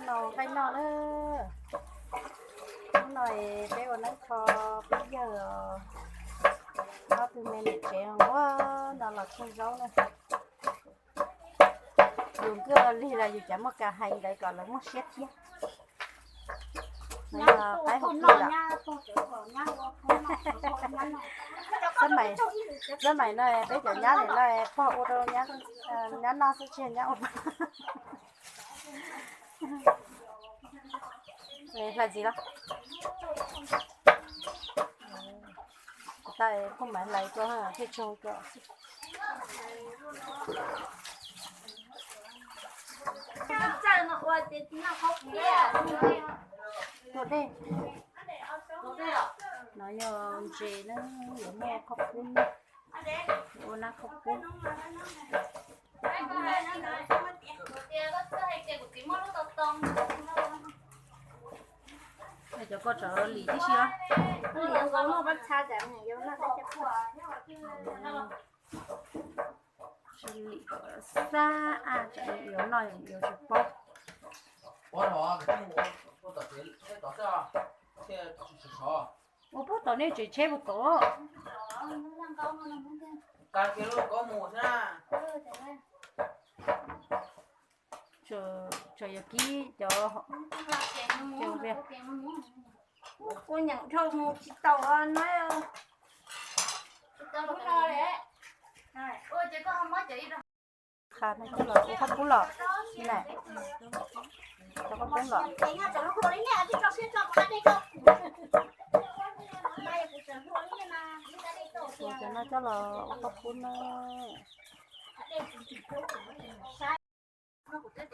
Noj nqaij noj na. Hnub no peb ua neeb kho peb yawg os. Ob tug me niam tsev ua no los tsheej zaub na. Yus nkuaj lig los yus cov muaj kas heev ntawd kom lawv muaj siab thiab. Qaib hauv plig los. Xab maim no peb cov nyab lawm no pog ua rau nyab noj xwb tsis yog nyab ua. Hlais ntxiv los. Tau phooj ywg hlais rau thiaj tsaug rau. Tuaj dej. No yog ntses na, yuav muaj khaub poob, ua nab khaub poob. Cov koj tso lim tib si os. Lim kom xab, yuav noj yuav tsis paub. Ua puab tom nej tsev tsheb puas tom? Tsuas yog kib cov, cov, ua nyeem dhau mus tsis tau no. Qha no coj los ua khaub poob los, cov khaub poob los. Ua cov no coj los ua khaub poob na. Koj twb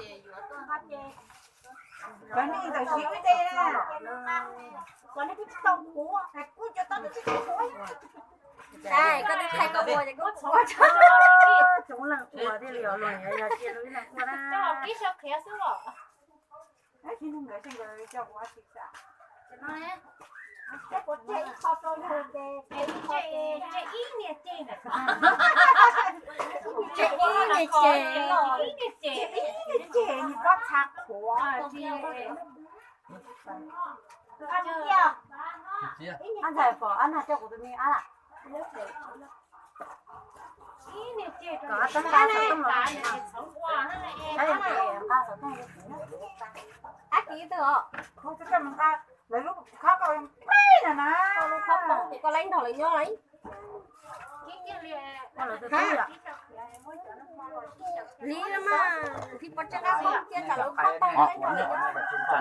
thaij koj ua ces koj qhuav. Tsoom leej qhuav thiaj li os, luag yog cia lub ib leeg qhuav na. Tseg ib niag ceg, tseg ib niag ceg, ib niag ceg, ib niag ceg, nws koj txha qhuav. Ab ntxhais pom ab nag coj kuv tus me ab lawm. Ab kis twg os? Lawv lub khob koj nplej no na. Koj leej nrog lawv nyob lawm. Li mas, li pov tseg qab poob thiab tsam lawv khob tau leej nrog lawv nyob.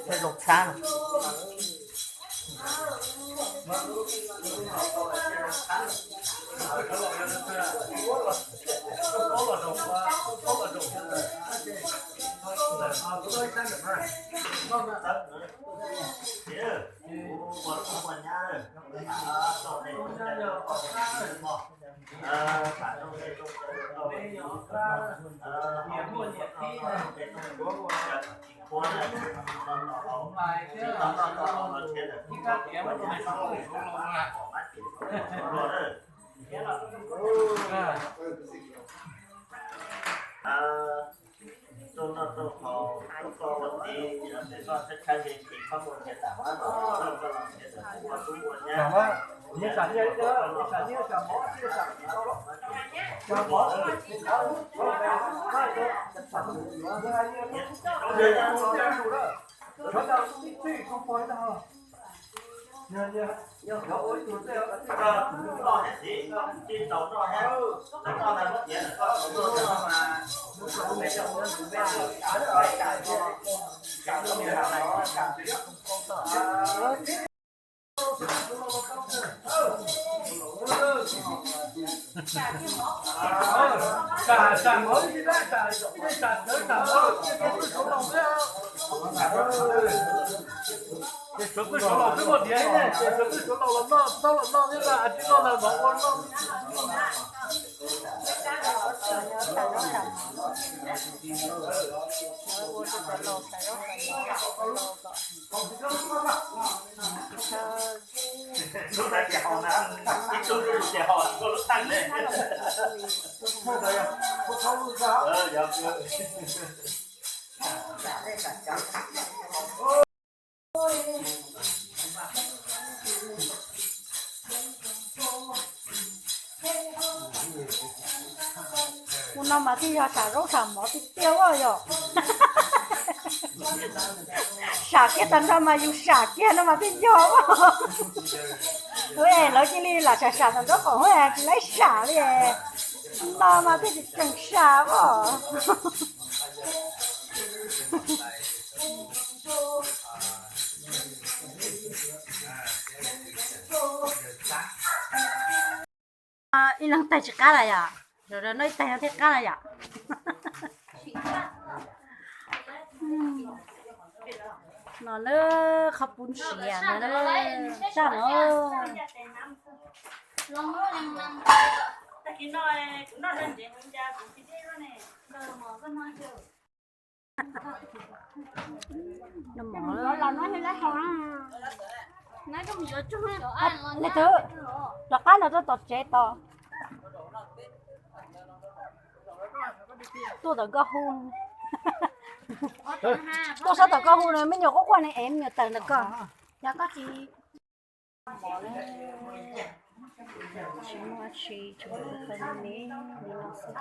Tej zoo tshab no. Ces suav pwg suav laus twb muaj diav ne, ces suav pwg suav laus los noj, txhob los noj thiab na, tsis noj ntawd mam ua noj. Ua no mas thiaj yog sam zaub sam mov tiag tiag as yog. Sam kiag tag nrho mas yus sam kiag no mas thiaj yog as. Lawv cia li lam sam sam tom nraub qaum tsis laib sam li. No mas thiaj tseem sam as. Ib leeg taig tsis qab lawm yom? Noj ib taig no thiaj qab lawm yom? No lawm qhov pub siav no, saj no. Leej twg rov qab los rau tom tsev tos. Tuaj tom nkoj hu, tuaj sab tom nkoj hu no me nyuam quaj quaj ne es me nyuam tawm ntawm ko. Yog koj tsis, tsis muaj tsi, tsuas me me li no xwb.